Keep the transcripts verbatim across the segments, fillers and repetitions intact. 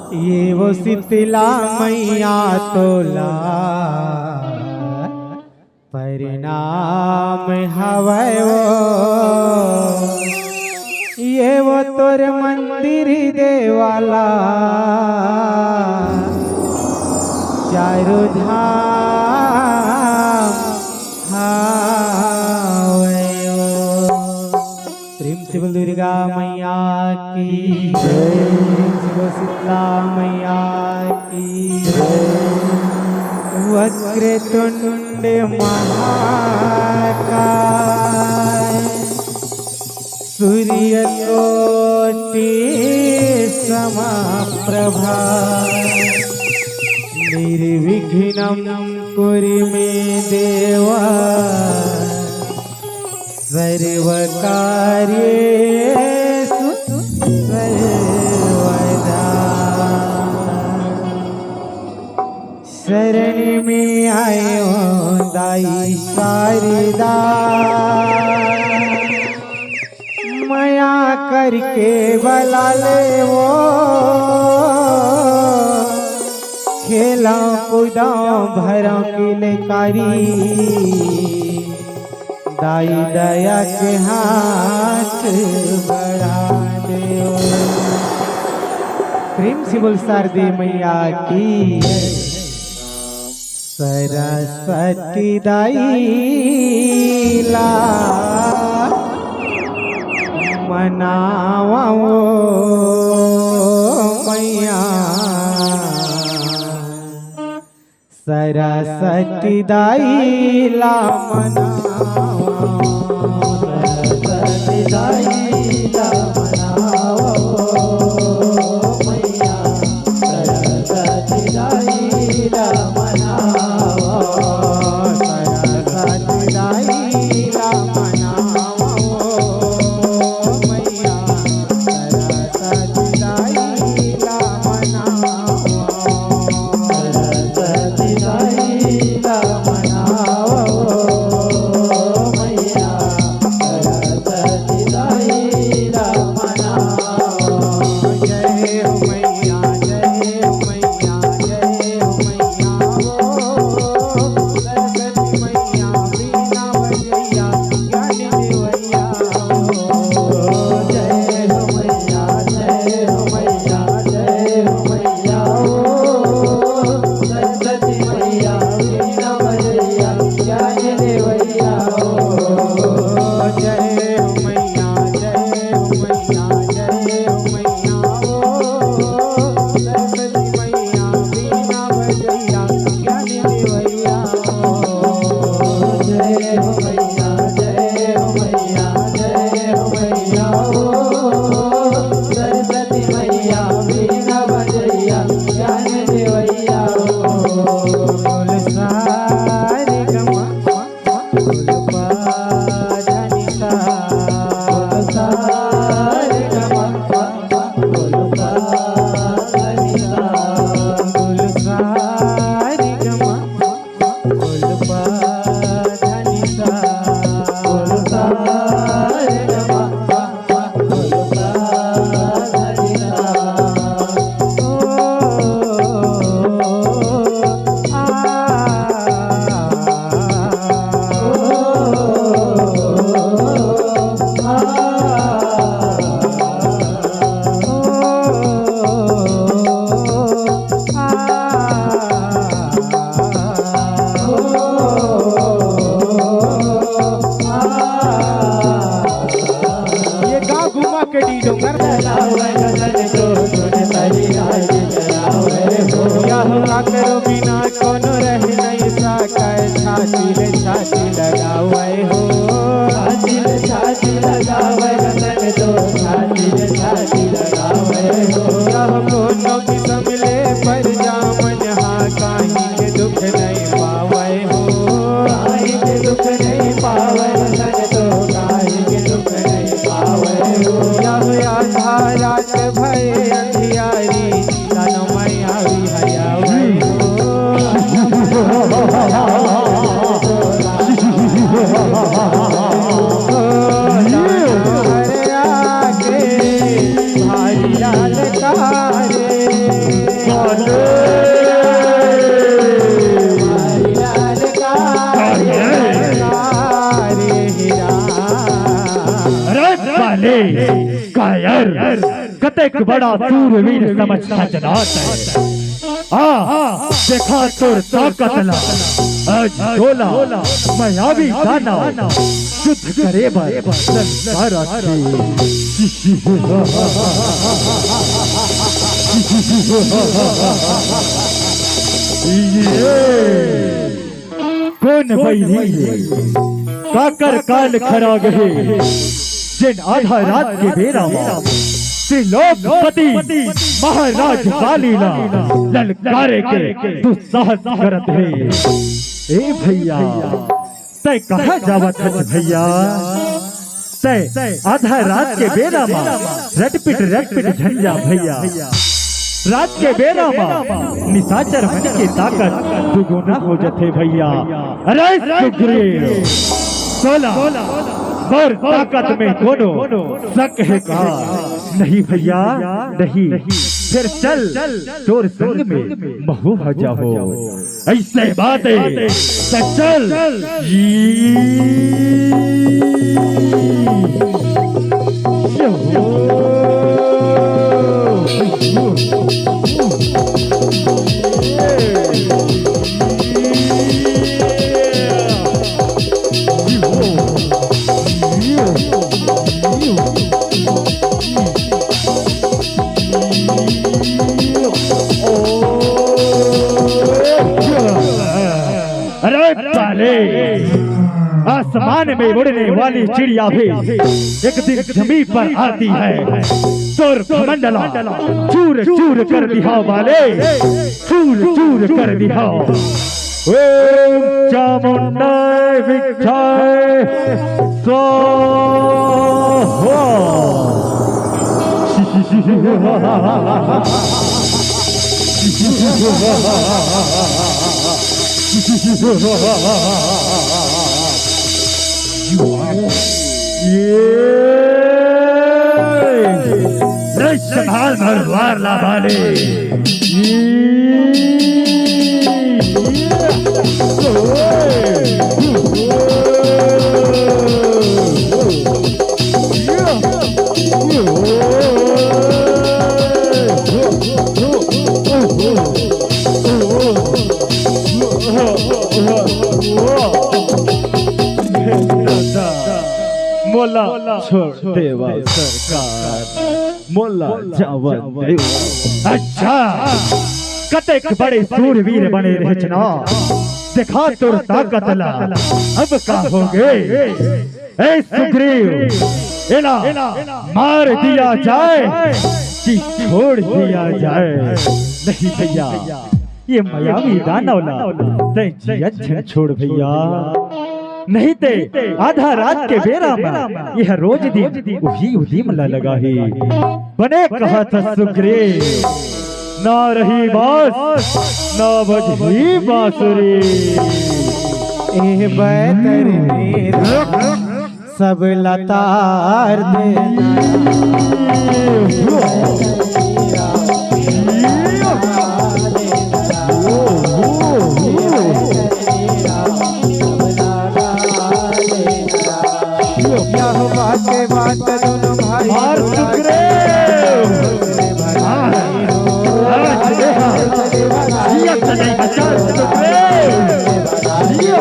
ये वो शीतला मैया तोला प्रणाम हवय वो, ये वो तोर मंदिर देवाला चारों धाम हवय वो। प्रेम से बोल दुर्गा मैया की जय। प्रेम से बोल शीतला मैया की जय। वक्रतुंड महाकाय सूर्यकोटि समप्रभा निर्विघ्नं कुरु मे देवा सर्वकार्येषु सर्वदा। शरण में आयो दाई शारदा, मया करके बला ले वो, खेला कूदा भरा किलकारी, दाई दया के हाथ बढ़ा दे। प्रेम से बोल शारदे मैया की। सरस्वती दाई ला मनावा वो मैया, सरस्वती दाई ला मनावा, सरस्वती दाई ला मनावा मैया, सरस्वती दाई ला मनावा, सरस्वती दाई ला मनावा मैया, सरस्वती दाई ला मनावा। ये गाँव घुमा के डीजो कर दे। यह काकरो बिना कोनो रह नहीं सकै, छाती ले छाती लगावै हो। छाती ले छाती लगावै, गगन तो छाती ले छाती लगावै हो। यह कोनो किसम ले पर जामन हा, काहीं के दुख नहीं पावै हो। काहीं के दुख नहीं पावै, गगन तो काहीं के दुख नहीं पावै हो। यह आधा रात भय अंधियारी, तन मैया भी हयावै हो। हरे आके भारी लाल कारे। कतेक बड़ा सूरवीर समझ सजना तैं। आ, देखा तोर ताकत ला। आज तोला मायावी दानव युद्ध करे बर ललकारत हे। ये कोन बइरी हे? काकर काल खराग हे, जेन आधा रात के बेरा म त्रिलोकपति महाराज बाली ला ललकारे के दुस्साहस करत हे। ए भइया, तैं कहाँ जावत हस भइया? तैं आधा रात के बेरा म रटपिट रटपिट झन जा भइया। रात के बेरा म निशाचर मन के ताकत दुगुना हो जथे भइया। अरे सुग्रीव, तोला मोर ताकत में कोनो शक हे का? नहीं भइया, नहीं। फेर चल, तोर संग में महूँ ह जाहूँ। अइसे बात हे, त चल। अरे पाले, आसमान में उड़ने वाली चिड़िया भी एक दिन जमीन पर आती है। तोर घमंड ला चूर चूर कर दिहा वाले, चूर चूर कर दिहा। ओम चामुंडाय विद्याय स्वाहा। ये, ले संभाल मरवार ला बाले। मोला छोड़ देवा सरकार, मोला जावन देवा। अच्छा, कतेक बड़े सूरवीर बने रहेच ना, देखा तोर ताकत ला, अब का होगे? ए सुग्रीव, एला मार दिया जाए कि छोड़ दिया जाए? नहीं भइया, ये मायावी दानव ला तैं जियत झन छोड़ भइया, नहीं ते आधा रात के बेरा म यह रोज दिन उही उदिम ला लगाही। बने कहत हस सुग्रीव, ना रही बांस, ना बजही बांसुरी। एह बैतरनी सब लतार देना। यह बात, बात दोनों भाई मार सुग्रीव। हाँ, हाँ, हाँ, हाँ। जियत नहीं बचा सुग्रीव। जियो।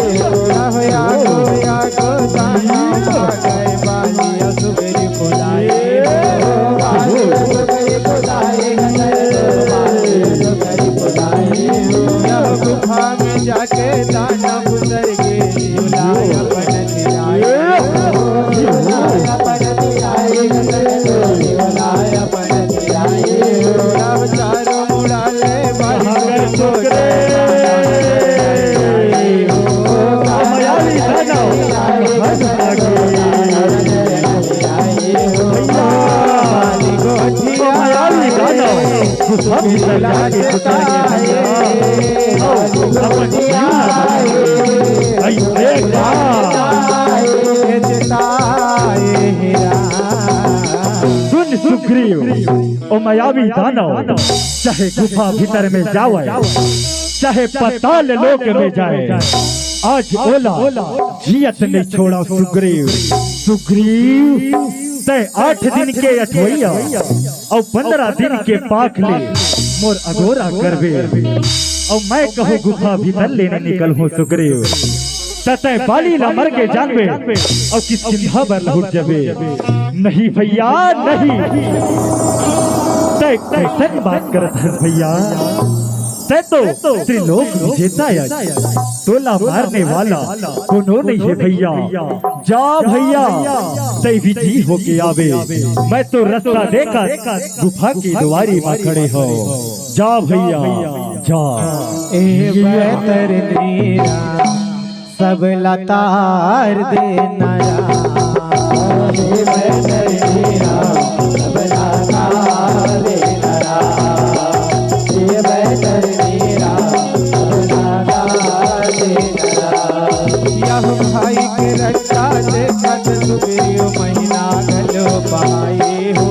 गुफा में जाके दानव उतर के बुलाया अपन धियाए। बुलाया अपन धियाए, बुलाया अपन धियाए। चारों मुड़ा ले बारी सुग्रीव। सुन सुग्रीव, ओ मायावी दानव, चाहे गुफा भीतर में जावय, चाहे पाताल लोक में जाए, आज ओला जियत नहीं छोड़ा सुग्रीव। सुग्रीव, तैं आठ दिन के अठवैया अउ पंद्रह दिन के पाख ले मोर अगोरा करबे। अउ मैं कहूँ गुफा भीतर ले नइ निकलहूँ सुग्रीव, त तैं बाली ला मर के जानबे अउ किसकिंधा बर लहुट जबे। नहीं भइया, नहीं। तैं कइसन बात करत हस भइया? तैं तो त्रिलोक विजेता अस। तोला मारने वाला कोनो नइ हे भइया। जा भइया, तैं विजयी होके आबे। मैं तो रस्ता देखत गुफा के दुवारी म खड़े हँव। जा भइया, जा। ए बैतरनी राम, सब ला तार देना राम। ए बैतरनी राम, सब ला तार देना राम। ए बैतरनी राम, सब ला तार देना राम। यह भाई के रक्षा देखत सुग्रीव महीना घलो पाए हो।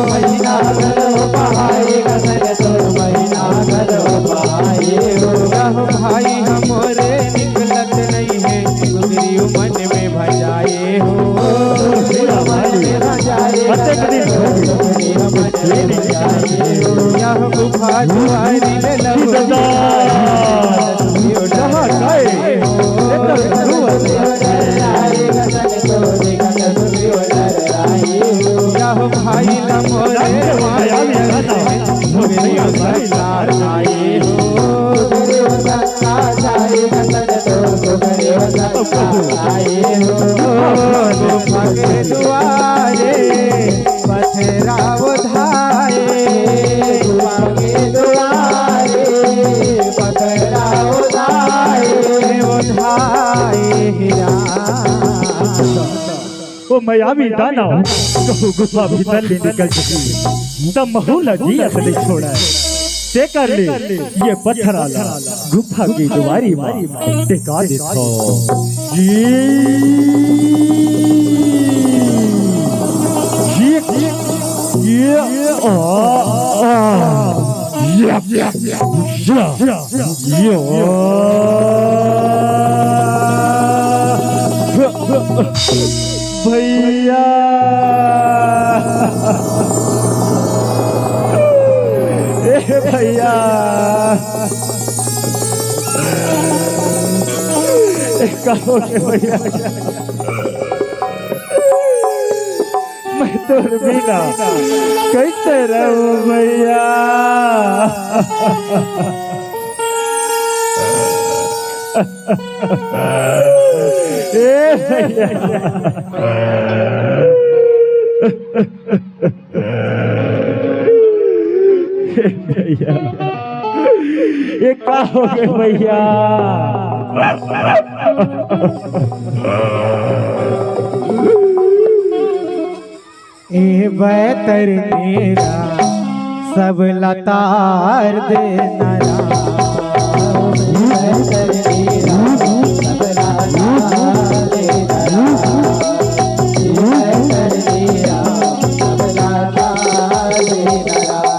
महीना घलो पाए, कसन तो महीना घलो पाए हो। यह भाई हमरे निकलत नइ हे, सुग्रीव मन में भजाए हो। सुग्रीव मन में भजाए, अतेक दिन हो गे। सुग्रीव मन में भजाए हो। यह गुफा दुवारी ले लहुटी। कहाँ गए? एकर धुआं। यह भाई न मोरे माया में गाना, मोरे भैया भाई लाल आए हो। गुफा के दुवारे पथरा ओढ़ाए, गुफा के दुवारे पथरा ओढ़ाए, ओढ़ाए हीरा। ओ मयावी दानव, कहूँ गुफा भीतर ले निकल जही, त महू ला जियत नइ छोड़य। तेकर ले ये पथरा ला गुफा के दुवारी म टेका देथँव। ये, ये, ये, आ, आ, या, या, या, या। भैया, ए भैया, ए, का हो गे भैया? मैं तोर बिना कइसे रहूं भैया? ए भैया। ए भैया, ये का हो गे भैया? ए बैतरनी राम, सब ला तार देना राम। ए बैतरनी राम, सब ला तार देना राम। ए बैतरनी राम, सब ला तार देना राम।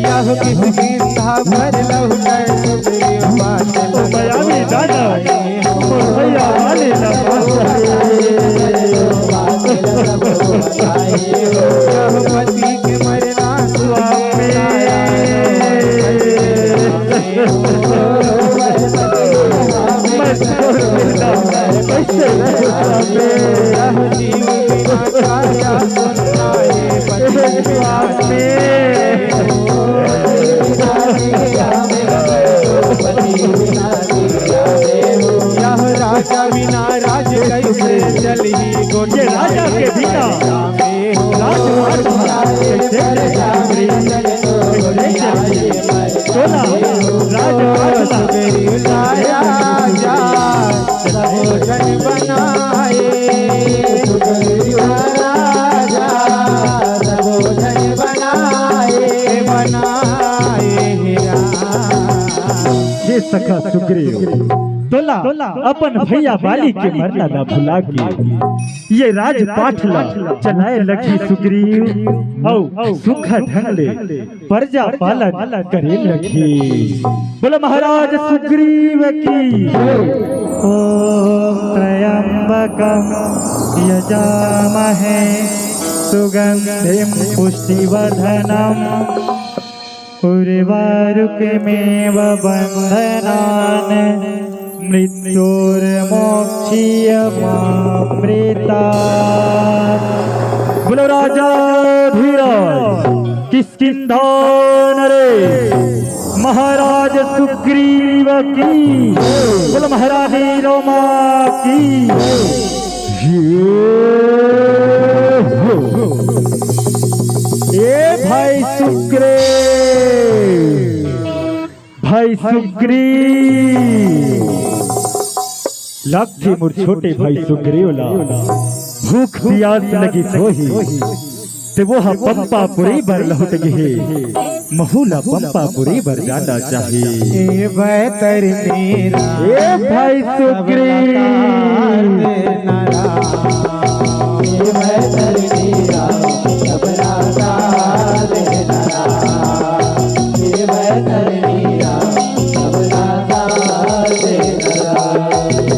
यह किसकिंधा बर लहुटय सुग्रीव पास। ओ मयावी दानव, ओ भैया वाली ना पास। यह पति के मरना स्वामी। मैं छोड़ देता, कैसे रहूं स्वामी? यह जीव बिना काया सुनता है पति स्वामी। यह राजा बिना राज कैसे चलही गोठिया। ये राजा के बिना राजपाट कैसे चलही? कैसे चलही? तोला राजपाट ला। राजा भोजन बनाए, राजा भोजन बनाए, बनाए हीरा। हे सखा सुग्रीव, तोला अपन भैया बाली के मरना ला भुला के ये राजपाट ला चलाए लगही सुग्रीव, अउ सुखा ढंग ले प्रजा पालन करे लगही। बोलो महाराज सुग्रीव की। ओम त्र्यंबकम यजामहे सुगन्धिं पुष्टिवर्धनम् उर्वारुकमेव बन्धनान् मृत्योर्मोक्षयेदमृतात्। बोलो राजाधिराज किष्किन्धा नरेश महाराज सुग्रीव की, बोलो महारानी रोमा की। ए भाई सुग्रीव, भाई सुग्रीव, लगथे मोर छोटे भाई सुग्रीव ला भूख पियास लगिस होही, ते वो ह पंपापुरी बर लहुट गे हे, महू ला पंपापुरी बर जाना चाही। ए बैतरनी राम, ए भाई सुग्रीव।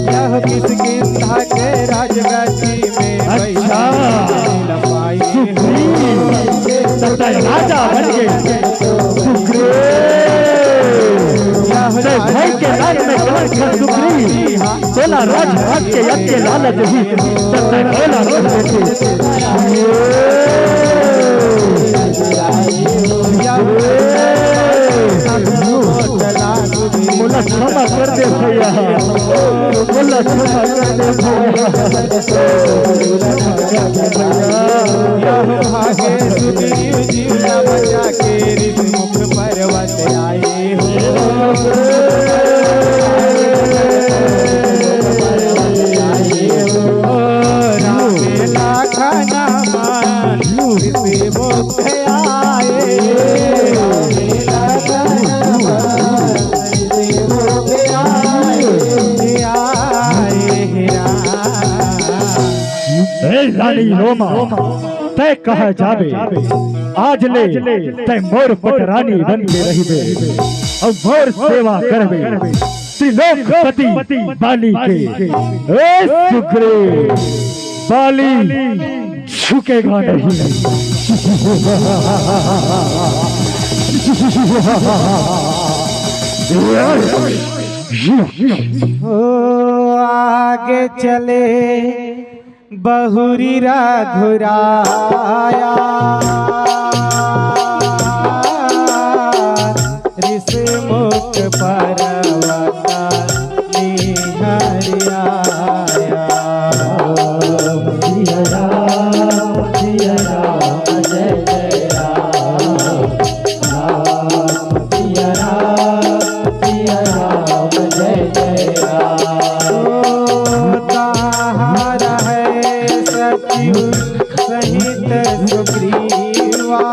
यह किष्किंधा के राजगद्दी में अच्छा। बैठे न पाए। सुग्रीव, तब तक राजा बन गए। सुग्रीव, यह ते भाई के लाल में कलंक है सुग्रीव। तोला राजभाग के यज्ञ लालच ही, तब तक बोला कर देते। मोला क्षमा कर दे भैया, मोला क्षमा कर दे भैया। यह भागे सुग्रीव जीव न बचा के ऋषि मुख पर्वत आए हो। राम लखन हनुमान ऋषि मुख आए। हे रानी रोमा, तै कहाँ जाबे? आज ले तै मोर पटरानी बन के रहिबे अउ मोर सेवा करबे त्रिलोकपति बाली के। ए सुग्रीव, बाली झुकेगा नहीं। ओ आगे चले बहुरी रघुराया, ऋषि मुख पर्वत निहरियाया। सिया राम, सिया राम, जय जय राम। राम सिया राम, सिया राम जय जय राम। ओ ताहा रहै सचिव सहित सुग्रीवा,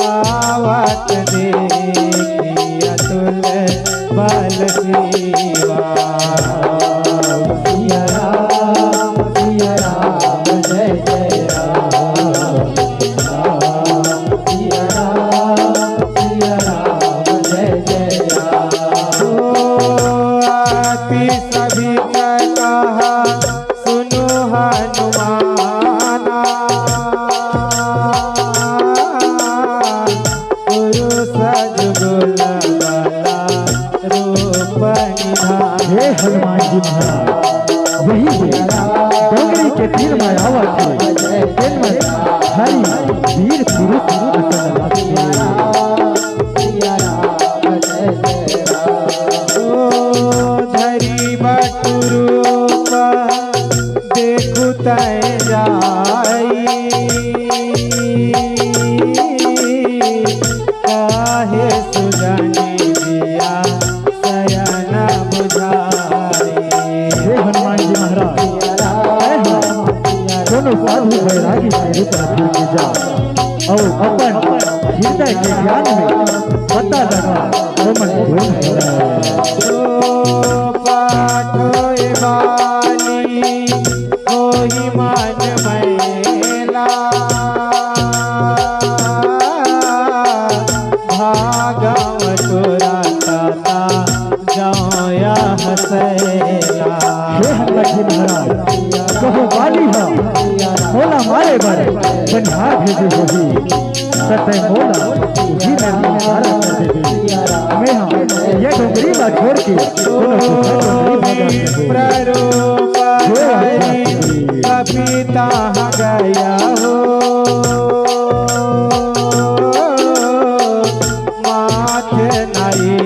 आवत देखि अतुल बल सीवा। सिया राम, सिया राम, जय जय राम। राम, सिया राम, सिया राम, जय जय राम। ओ आती सभी का कहा सुनो हनुमाना, पुरुष जुगुल बला रूप निधान। हे हनुमान जी महाराज, वही है डोंगरी के तीर में आवत हे, तेन में भारी वीर पुरुष असन रथे। ओ धरी बटुरूप देखु तय जाई, काहे सुजनी जिया सयन बुझाई। हे हनुमान जी महाराज, तय ह कोनो साधु बैरागी के रूप में फिर के जा। अउ अपन हृदय के ज्ञान में पता लगा, ओमन कौन हवय। ओ पाठ होय बानी, होही मन मैला, भागम तोरा ताता जाया हसैला। हे हनुमान जी महाराज, पर बनिहार भेजे होही, त तैं मोला उही मेर निपटारा कर देबे। मेंहा ये डोंगरी ला छोड़ के कोनो दूसर डोंगरी भागत हो। जो आज्ञा तेरी। कभी तहाँ गया हो, माथ नहीं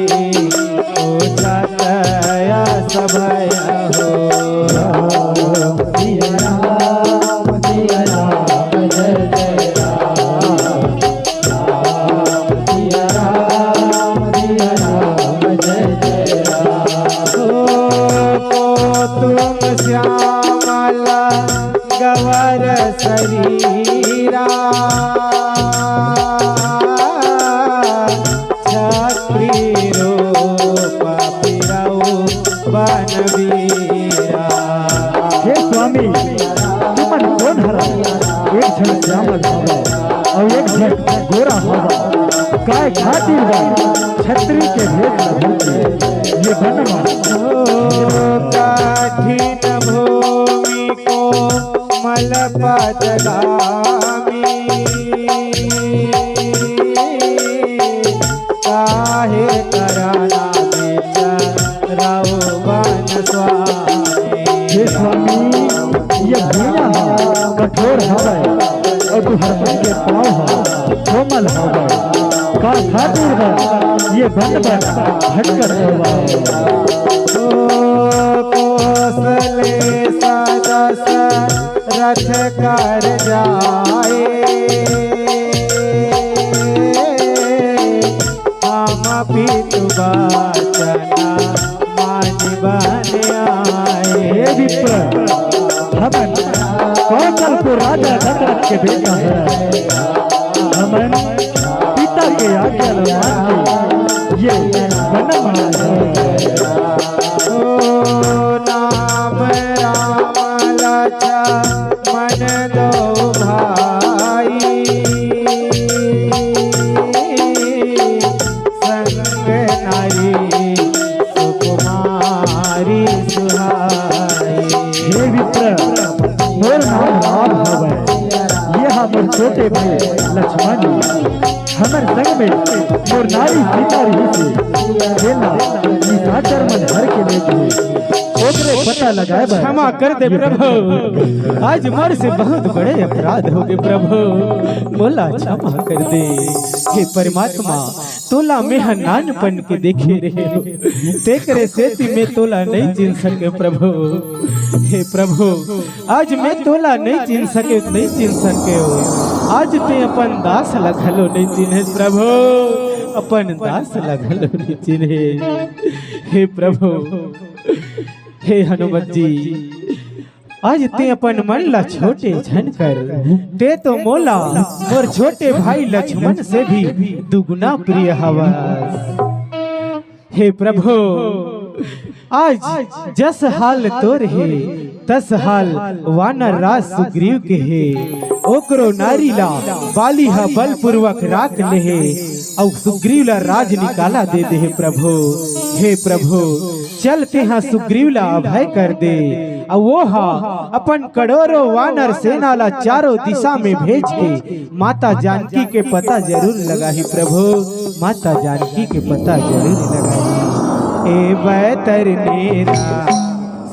पूछत अस भय हो। राम सिया राम सिया राम जय जय राम। राम सिया राम सिया राम जय जय राम। ओ को तुम श्यामला गवर शरीरा, छत्री रूप फिरऊ बनवीरा। हे स्वामी, तुमन कोन हरव? एक झन श्यामल हवय अउ एक झन गोरा हवय। काय खातिर बर छत्री के भेष ल धर के ये बन म? ओ कठिन भूमि को मल पदगामी, काहे करना विचारऊ बन स्वामी। हे स्वामी, ये भुइयां ह कठोर हवय अउ तुहर मन के पाँव ह कोमल हवय। का खातिर बर ये बन बर भटकत हवय? ओ कोसले सदस रथ कर जाए, हम पितु बचन मानि बन आए। हे विप्र, हमन कौशल को राजा दशरथ के बेटा है। हमन पिता के आज्ञा ल मान के ये बनम आए। ओ नाम राम लक्ष्मण दो भाई, संग नारी सुकुमारी सुहाई। हे विप्र, मोर नाम राम हवय, ये हा मोर छोटे भाई लक्ष्मण। हमर संग में मोर नारी सीता रहिस हे, जेला निशाचर मन हर के ले गे। ओकरे पता लगाए बर क्षमा कर दे प्रभु, आज मोर से बहुत बड़े अपराध हो गए प्रभु, मोला क्षमा कर दे। हे परमात्मा, तोला मेंह नानपन के देखे रहेंव, तेकरे सेती में तोला नइ चिन्ह सकेंव प्रभु। हे प्रभु, आज में तोला नइ चिन्ह सकेंव, नइ चिन्ह सकेंव। आज तें अपन दास ला घलो नइ चिन्हेस प्रभु, अपन दास ला घलो नइ चिन्हेस। हे प्रभु, हे हनुमत जी, आज तें अपन मन ला छोटे झन कर, तें तो मोला मोर छोटे भाई लक्ष्मण से भी दुगुना प्रिय हवस। हे प्रभु, आज जस हाल तोर हे, तस हाल वानर राज सुग्रीव के हे। ओकरो नारी ला बाली ह बलपूर्वक राख ले हे, अउ सुग्रीव ला राज निकाला दे दे हे प्रभु। हे प्रभु, चल तेंहा सुग्रीव ला अभय कर दे, अउ वो हा अपन करोड़ों वानर सेना ला चारों दिशा में भेज के माता जानकी के पता जरूर लगाही प्रभु, माता जानकी के पता जरूर लगाही। ए बैतरनी राम,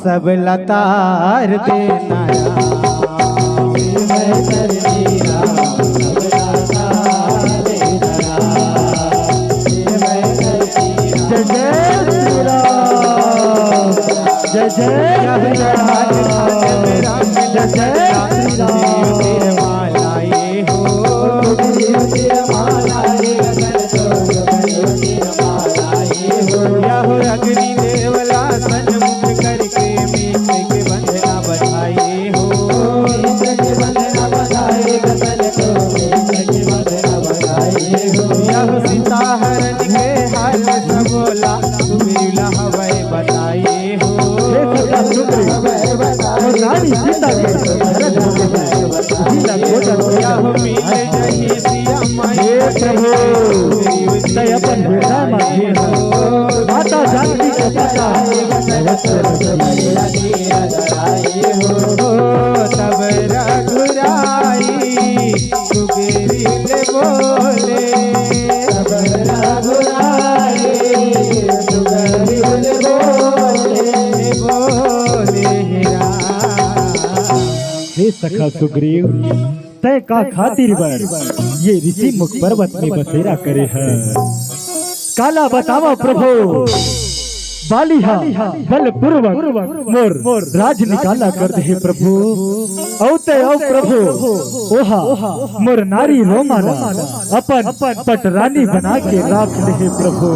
सब ला तार देना राम। ए बैतरनी राम, सब ला तार देना राम। ए बैतरनी राम। जय जय श्री राम, जय जय श्री राम, जय जय श्री राम। यहो अग्नि देवला सन्मुख करके मीत के बंधना बधाई हो। मीत के बंधना बधाई, गगन को मीत के बंधना बधाई हो। यहो सीता हरण के हाल सबोला, सुग्रीव ला हवै बताई हो। हे सखा सुग्रीव, वो रानी सीता के हरण हो गए। उही ला खोजत खोजत यहो मिल जही सिया माई। हे प्रभु, तैं अपन बेटा मा भेज। माता जानकी के पता अवश्य रखी। तब रघुराई सुग्रीव, तय का खातिर बर ये ऋषि मुख पर्वत में बसेरा करे है? काला बतावा प्रभु, बाली हा बलपूर्वक मोर राज निकाला कर दे हे प्रभु। अउ तय अउ प्रभु, ओहा मोर नारी रोमा ला अपन पटरानी बना के राख ले हे प्रभु।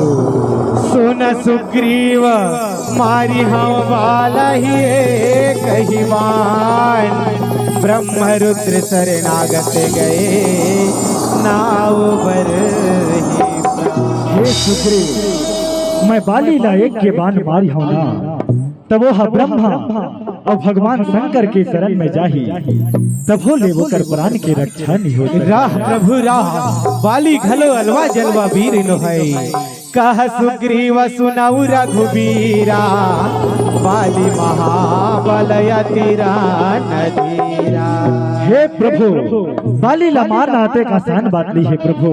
सुन सुग्रीव, मारी हव बाला ही एक ही बान, ब्रह्म रुद्र शरणागत गए, नाव बर ही प्राण। हे सुग्रीव, मैं बाली ला एक के बान मारी हव ना, तब ओहा ब्रह्मा अउ भगवान शंकर के शरण में जाही, तभो ले ओकर प्राण के रक्षा नहीं हो सके। राह प्रभु राह, बाली घलो अलवा जलवा वीर नोहय। कह सुग्रीव सुनउ रघुबीरा, बाली महाबल अति रान धीरा। हे प्रभु, बाली ला मारना अतेक आसान बात नहीं हे प्रभु।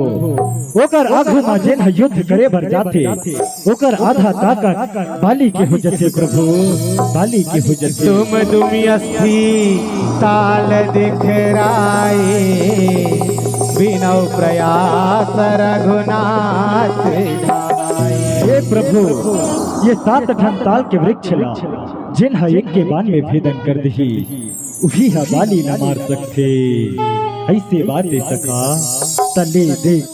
ओकर आगू मा जेन ह युद्ध करे बर जाथे, ओकर आधा ताकत बाली के हो जथे प्रभु, बाली के हो जथे। तुम दुमि अस्थि ताल दिखराए, बिनउ प्रयास रघुनाथ जाए। हे प्रभु, ये सात ठन ताल के वृक्ष ला जेन ह एक के बान में भेदन कर दिही, उही ह बाली ला मार सकथे। अइसे बात ए सखा, त ले देख।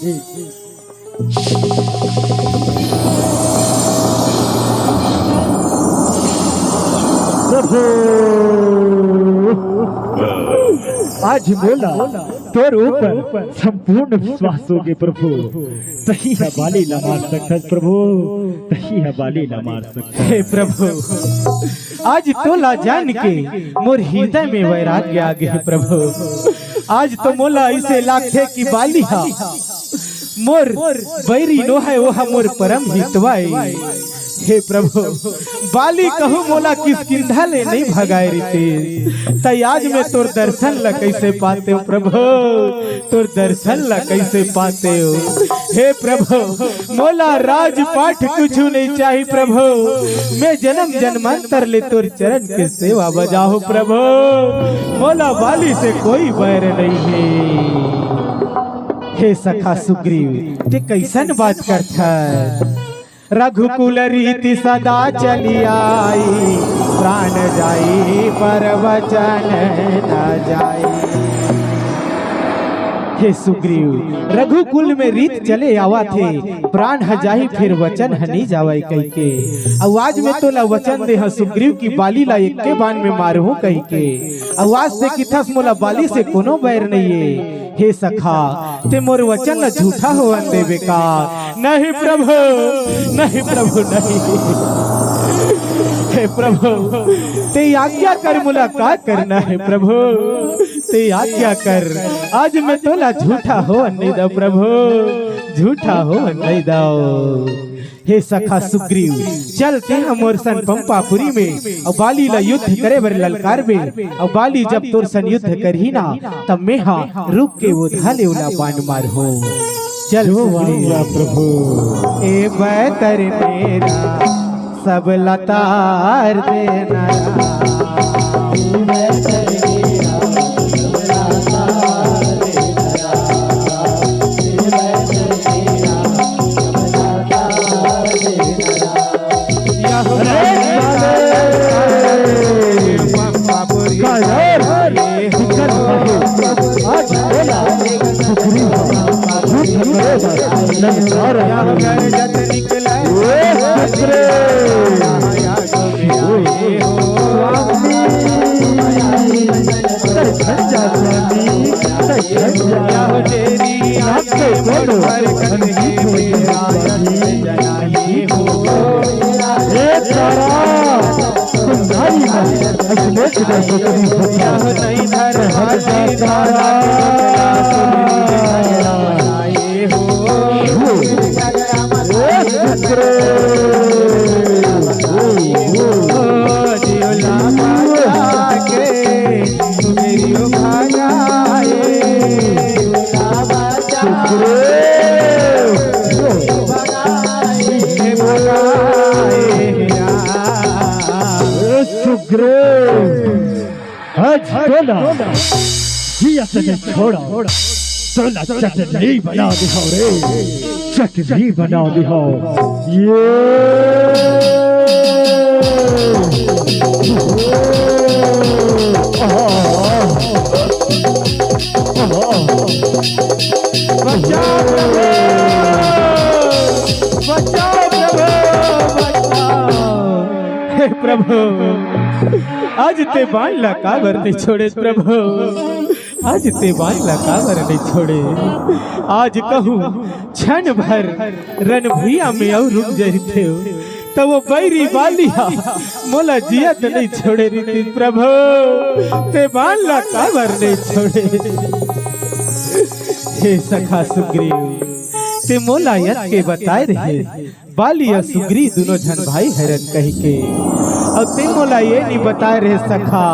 प्रभु, आज मोला तोर ऊपर संपूर्ण विश्वास होगे प्रभु। तही ह बाली ला मार सकथस प्रभु, तही ह बाली ला मार सकथस। हे प्रभु, आज तोला जान के मोर हृदय में वैराग्य आ गे हे प्रभु। आज तो मोला अइसे लागथे कि बाली हा मोर बैरी नोहय, ओहा मोर परम हितवा ए। हे प्रभु, बाली कहूँ मोला किष्किंधा ले नइ भगाए रहितिस, त आज मैं तोर दर्शन ला कइसे पातेंव प्रभु, तोर दर्शन ला कइसे पातेंव? हे प्रभु, मोला राजपाट कुछु नइ चाही प्रभु, मैं जनम जन्मांतर ले तोर चरण के सेवा बजाहूँ प्रभु, मोला बाली से कोई बैर नइ हे। हे सखा सुग्रीव, ते कइसन बात करथस? रघुकुल रीति सदा चली आई, प्राण जाई पर वचन न जाई। हे सुग्रीव, रघुकुल में रीत चले आवत हे, प्राण ह जाही फिर वचन ह नइ जावय कहिके। अउ आज मैं तोला वचन दे हंव सुग्रीव कि बाली ला एक्के बान में मारहूं कहिके। अउ आज ते किथस मोला बाली से कोनो बैर नइये। हे सखा, ते मोर वचन ला झूठा होवन देबे का? नहीं प्रभु, नहीं प्रभु, नहीं। हे प्रभु, ते आज्ञा कर, मोला का करना हे प्रभु, ते आज्ञा कर। आज मैं तोला झूठा होवन नइ दंव प्रभु, झूठा होवन नइ दंव। हे सखा सुग्रीव, चल तेंहा मोर संग पंपापुरी में, अउ बाली ला युद्ध करे बर ललकारबे, अउ बाली जब तोर संग युद्ध करही ना, तब मेंहा रुख के ओधा ले ओला बान मारहूं। चल जो सुग्रीव। वाह प्रभु। ए बैतर मेरा सब लतार देना। सुग्रीव। आज ना, जियत नइ छोड़व, तोला चटनी बना देहव रे, चटनी बना देहव। ये बचाव प्रभु, बचाव प्रभु, बचाव। हे प्रभु, आज तें बान ला काबर नइ छोड़े प्रभु? आज तें बान ला काबर नइ छोड़े? आज कहूँ क्षण भर रन भुइयाँ में अउ रुक जहितेव, त ओ बैरी बाली हा मोला जियत नइ छोड़े रहितिस प्रभु। तें बान ला काबर नइ छोड़े? हे सखा सुग्रीव, तें मोला यत के बताए रहे, बाली अउ सुग्रीव दूनों झन भाई हरन कहिके। अउ तें मोला ये नइ बताए रहे सखा,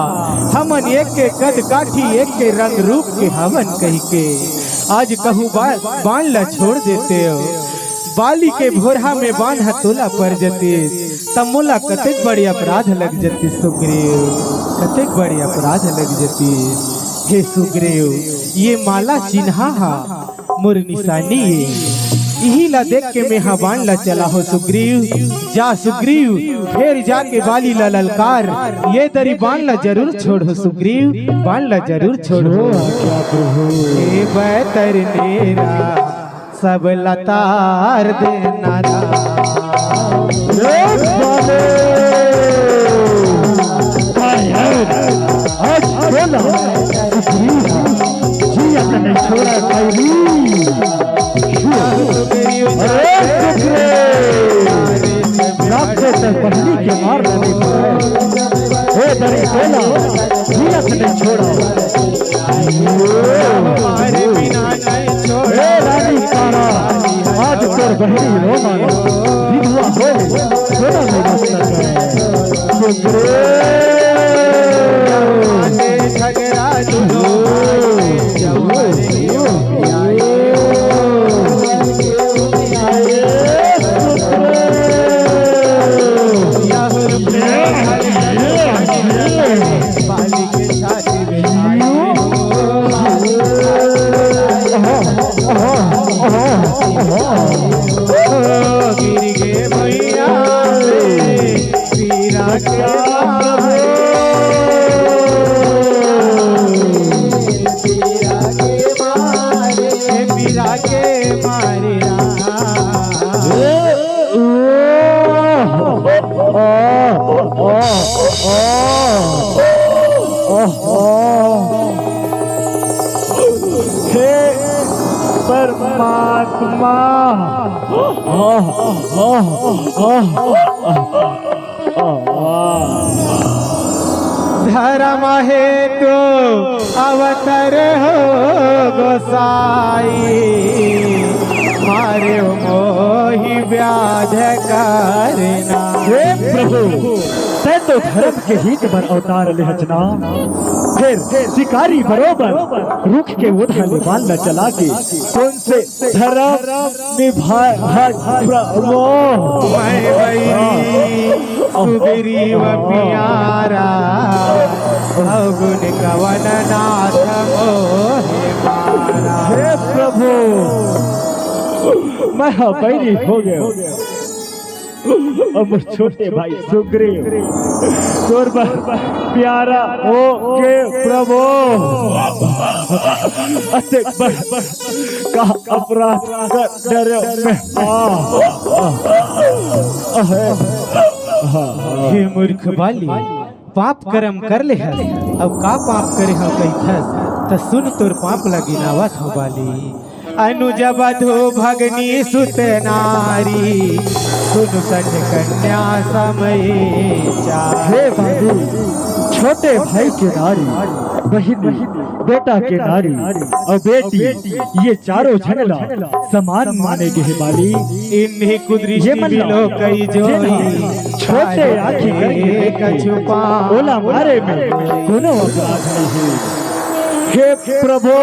हमन एक के कद काठी, एक के रंग रूप के हवन कहिके। आज कहूँ बा-, बान ला छोड़ देतेव, बाली के भोरहा में बान ह तोला पर जतिस, त मोला कतेक बड़े अपराध लग जतिस सुग्रीव, कतेक बड़े अपराध लग जतिस। हे सुग्रीव, ये माला चिन्हा हा मोर निशानी ए। इही ला देख के मेंहा बान ला चलाहूँ सुग्रीव। जा सुग्रीव, फेर जाके बाली ला ललकार, ये दरी बान ला जरूर छोड़हूँ सुग्रीव, बान ला जरूर छोड़हूँ। हे बैतरनी रा, सब ला तार देना रा। आज बोला, सुग्रीव, जियत नइ छोड़े बैरी। अरे सुग्रीव, रात से तक पहली के मार डाले। हे दरी बोला, जियत नइ छोड़े। ए रानी तारा, आज तोर बहिनी रो मारा, विधवा हो, सोना में मस्त है। सुग्रीव। हे परमात्मा। धर्म हेतु अवतर हो गोसाई, मारे मोहि व्याध करना। हे प्रभु, तैं तो धर्म के हित बर अवतार लेहच ना, फेर शिकारी बरोबर रुख के ओधा ले बान ला चला के कोन से धर्म निभाए हस प्रभु। मैं वही सुग्रीव प्यारा, अवगुण कवन नाथ मोहे मारा। हे प्रभु, मैं हा बैरी हो गयो। अब छोटे भाई सुग्रीव, तोर बर प्यारा हो के प्रभु, अतेक बड़ का अपराध कर डरे में। आ, आ, आ, आ, हे मूर्ख बाली, पाप करम कर ले हस, अब का पाप करे हव कहिथस, त सुन तोर पाप ला गिनावत हव बाली। अनुज बधु भगनी सुत नारी, सुनु संझ कन्या समय चार। हे बाबू, छोटे भाई के नारी, बहिनी, बेटा के नारी अउ बेटी, ये चारों झन ला समान माने गे हे बाली। इन्हीं कुदृष्टि ये मन ला, बिलो कई जोड़ी, छोटे आँखी करके देखे, कछु पाप ओला मारे में कोनो अपराध नहीं हे। हे प्रभु,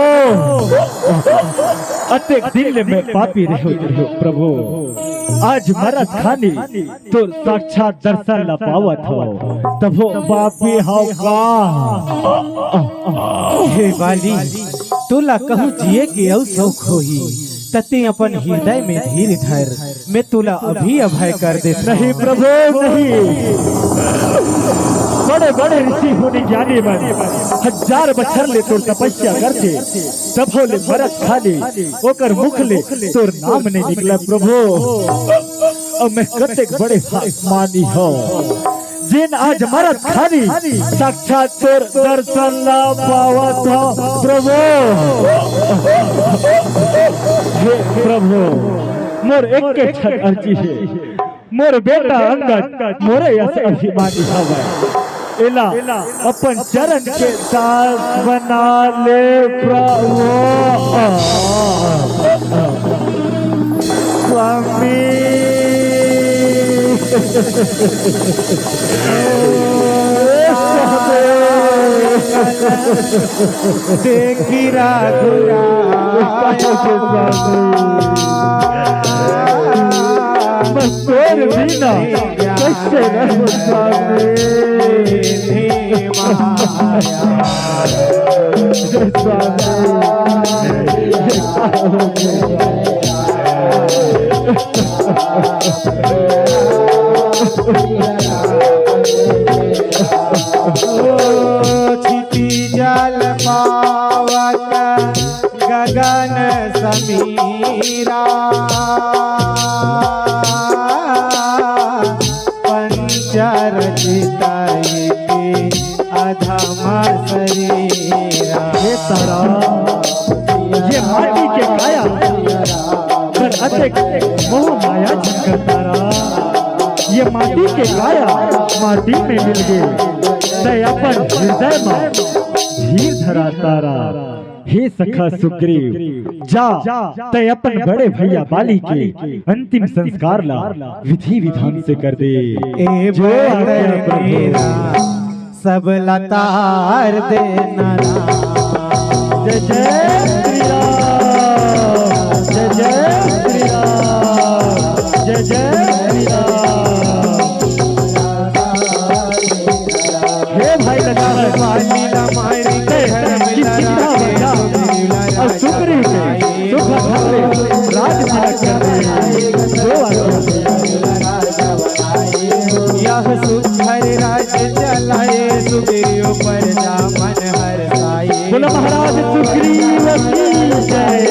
अतेक दिन ले मैं पापी रहो, रहो प्रभु, आज मरत खानी तोर साक्षात दर्शन ला पावत हो, तभो पापी हो का? हे बाली, तोला कहूँ जिए के अउ शौक होही, त तें अपन हृदय में धीर धर, मैं तोला अभी अभय कर देत नहीं हूँ। प्रभु, नहीं। बड़े बड़े ऋषि मुनि ज्ञानी मन हजार बछर ले तोर तपस्या करथे, तभो ले मरत खानी ओकर मुख ले तोर नाम नहीं निकला प्रभु। अब मैं कतेक बड़े भाग्यमानी हो, जेन आज मरत खानी साक्षात तोर दर्शन ला पावत हो प्रभु। हे प्रभु, मोर एक ठन अर्जी हे, मोर बेटा अंगद मोरे अस अभिमानी हवय, एला अपन चरण के दास बना ले प्रभु। स्वामी। देखी राघुरा। बस तोर बिना कैसे रहूं स्वामी? हे माया। स्वामी। क्षिति जल पावत गगन समीरा, पंचरचित इति अधम शरीरा। हे तारा, ये माटी के काया, पर अतेक मोह माया झन कर तारा। ये माटी के काया माटी में मिल गे, तै अपन हृदय में धीर धरा तारा। हे सखा सुग्रीव, जा, तै अपन बड़े भैया बाली के अंतिम संस्कार ला विधि विधान से कर दे। ए जो आज्ञा प्रभु। सब लतार देना राम। जय जय श्री राम, जय जय श्री राम, जय जय श्री राम। हे भाई लक्ष्मण, बाली ला मारी के घर में किसकिंधा बजा और सुग्रीव के सुख धारे राज भरत कर दे। जो आज्ञा। यह सुघर राज चलाए, सुग्रीव प्रजा मन हरसाए। बोलो महाराज सुग्रीव की जय।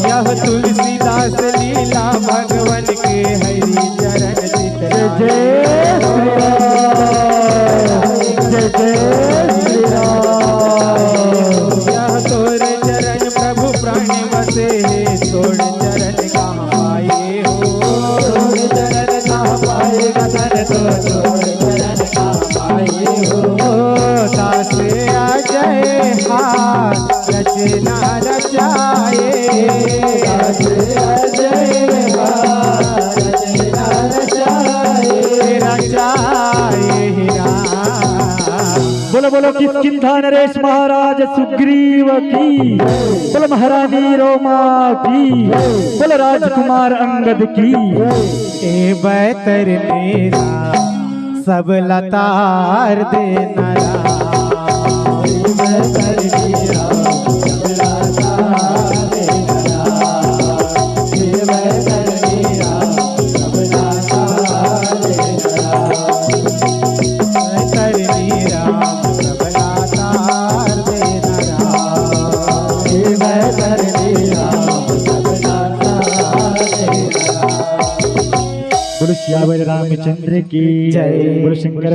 यह तुलसीदास लीला भगवन के हरि चरण चित जय जय श्री राम, जय जय श्री राम। यह तोर चरण प्रभु प्राण बसे हे, तोर चरण कहाँ पाए हो। तोर चरण कहाँ पाए, बदन तो तोर चरण कहाँ पाए हो। दास अजय हार रचना रचाए। दास अजय हार रचना रचाए। रचाए राम। बोलो बोलो किष्किंधा नरेश महाराज सुग्रीव की, बोलो महारानी रोमा की, बोलो राजकुमार अंगद की। ए बैतर मेरा सब लतार देना राम। ए बैतर मेरा सब लतार देना राम। ए बैतर मेरा सब लतार देना राम। करनी राम सब लाचार देना राम। हे मैं करनी राम सब लाचार देना राम। बोलो सियावर रामचंद्र की जय। बोलो शंकर